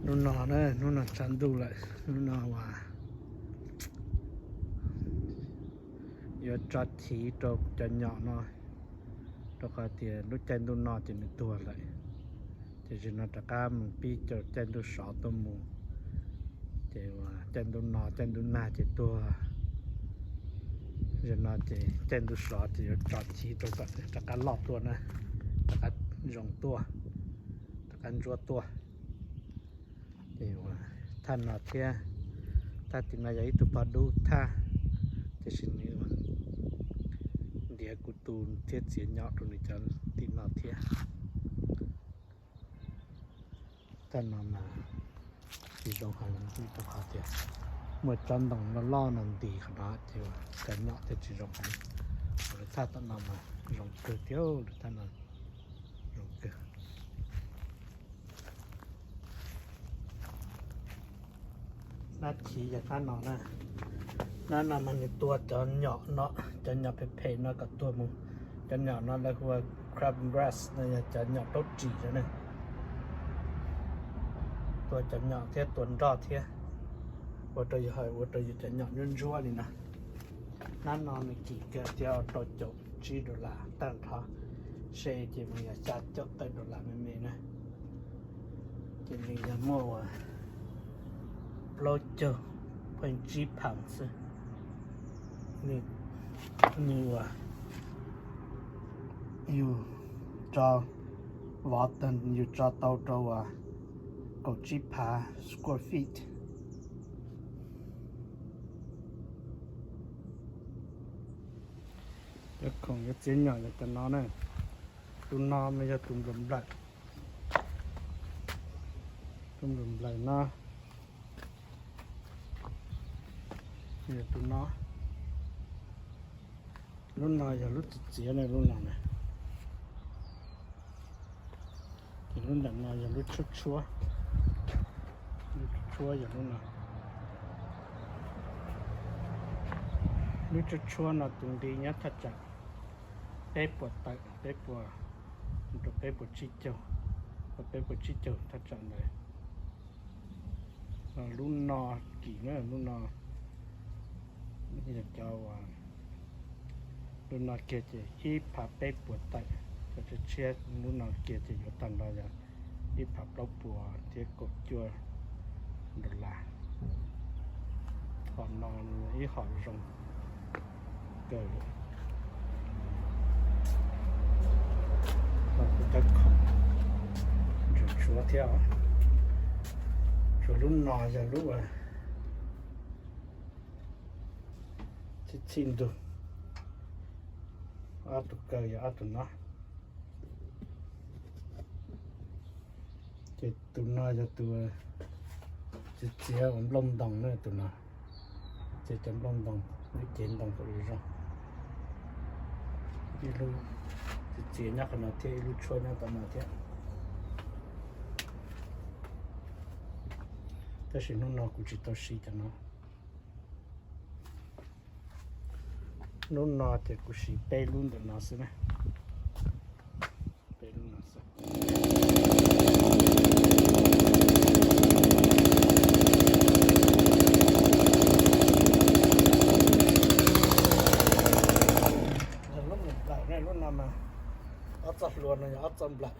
Hnub no na, hnub no tshav ntuj lawm, hnub no uas yuav tso chiv rau cov nyom no, rau qhov tias lub caij ntuj no ces nws tuag lawm. Ces zaum no rov qab mus pib caij ntuj sov tuaj mus, ces uas caij ntuj no caij ntuj nag ces tuag. Zaum no ces caij ntuj sov ces yuav tso chiv rau kom rov qab loj tuaj na, rov qab zoo tuaj, rov qab ntsuab tuaj. Ces uas thaj no thiab, thaj tim no yog ib tug pog dub thaj, tiam sis nws uas ntiav kuv tus thiab txiav nyom rau nws cov tim no thiab. Thaj no mas tsis zoo heev li rau qhov tias muaj tsob ntoo loj loj no ntis qhov no ces uas cov nyom thiaj tsis zoo heev. Lawv thaj tom no mas zoo kawg thiab, lawv thaj no zoo kawg. Nab chiv yog nab no na. Nab no mas nws tua cov nyom no, cov nyom phem phem no kom tuag mus. Cov nyom no lawv hu ua crab grass no, yog cov nyom plaub ris no ne. Tua cov nyom thiab tua nroj thiab, ua rau yus, ua rau yus cov nyom ntsuab ntsuab li no. Nab no nws kim kiag tias rau caum tsib dollar tag nrho, se ces mas yog xya caum tawm dollar me me na. Ces nws yog muaj uas plaub caug pheej tsib phav xwb. Nws uas yus tso, vov tag yus tso tau rau uas kaum tsib phav square feet. Cov khoom yuav txiav nyom yog cov no na. Tus no mas yog tus nplawm nplawm, tus nplawm nplawm no, yog tus no. Lub no yog lub txiv txiav na, lub no na. Ces lub ntawm no yog lub tshuab tshuab, lub tshuab tshuab yog lub no. Lub tshuab tshuab no tus nqi nyob thaj tsam peb puas tawm, peb puas, rau peb puas tsib caug, rau peb puas tsib caug thaj tsam ntawd. Lub no kim na, lub no yog cov uas, lub no kiag ces ib phav peb puas tawm, cov tshiab tshiab lub no kiag ces yuav tag nrho yog ib phav plaub puas thiab kaum cuaj dollar. Hom no ib hom zoo kawg li. Cov khoom ntsuav tshuav thiab os. Tshuav lub no yog lub txhij txhij ntug, ob tug kaw yog ob tug no. Ces tus no yog tus txiav txiav uas nplooj ntoos na, tus no txiav cov nplooj ntoos, lub cev ntoos kom zoo zoo. Ib lub txiav txiav nyob qhov no thiab, ib lub tshuab nyob tom no thiab. Tab sis hnub no kuv tsis tau siv cov no. Hnub no ces kuv siv peb lub ntawm no xwb na. Peb lub no xwb. Lub nplawm ne, lub no mas ob txoj hlua no yog ob txoj nplawm.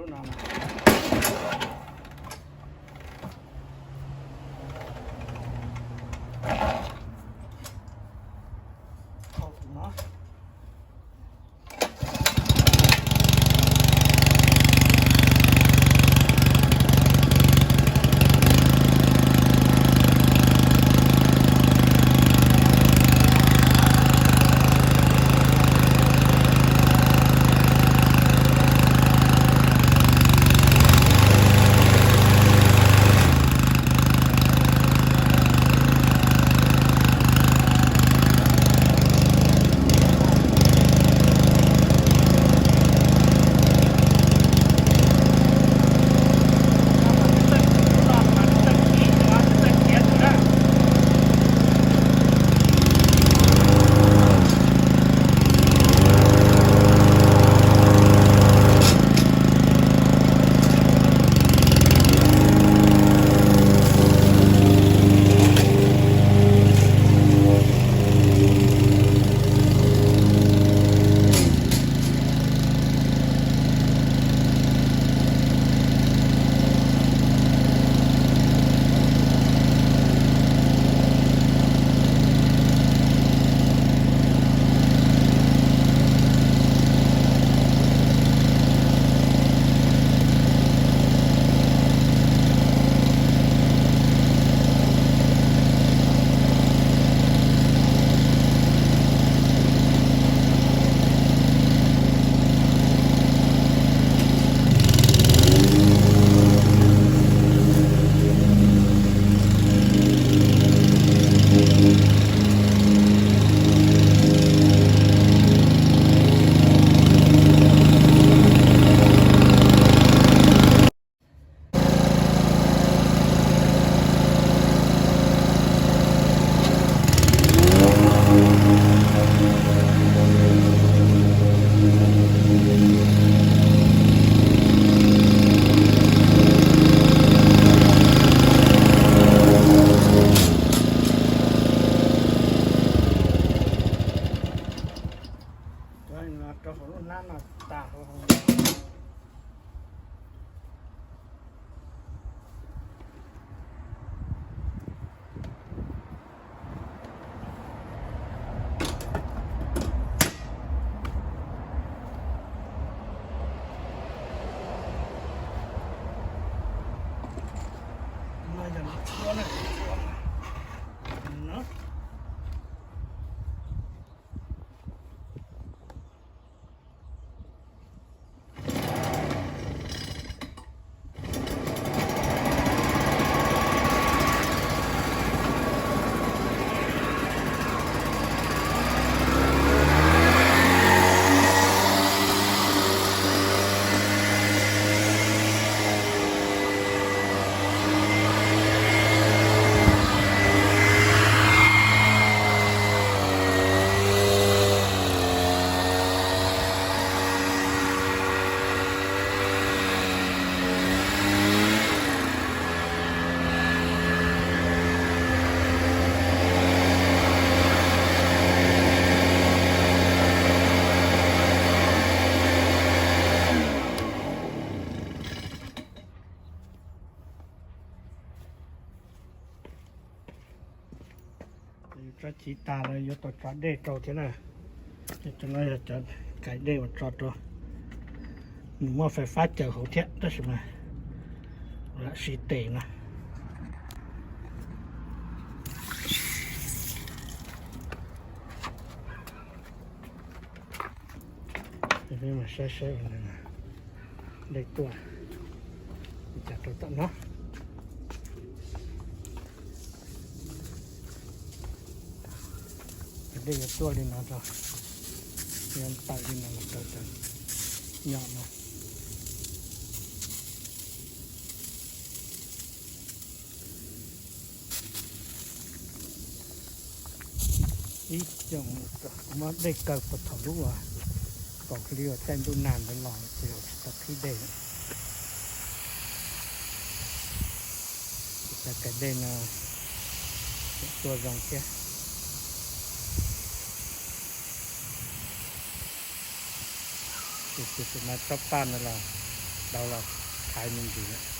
Lub no, thau tus no. Rau hauv lub hnab no tas hauv. Tso chiv tas lawm yuav tau tso dej rau thiab na. Cov no yog cov kais dej uas tso rau, nws muaj fais fab caws hauv thiab tab sis mas lam siv tes no. Peb mam saib saib dej tuaj li cas rau tom no. Dej yuav tuaj li no rau, yuav tawm li no los rau cov nyom no. Ib xyoos kuv muab dej kaw puag thaum lub uas kaum hli uas caij ntuj nag ntawd los ces tsis tau qhib dej. Cov kais dej no tuaj zoo thiab. Tus tus mas tsob paj no los Tau los thaiv me ntsis.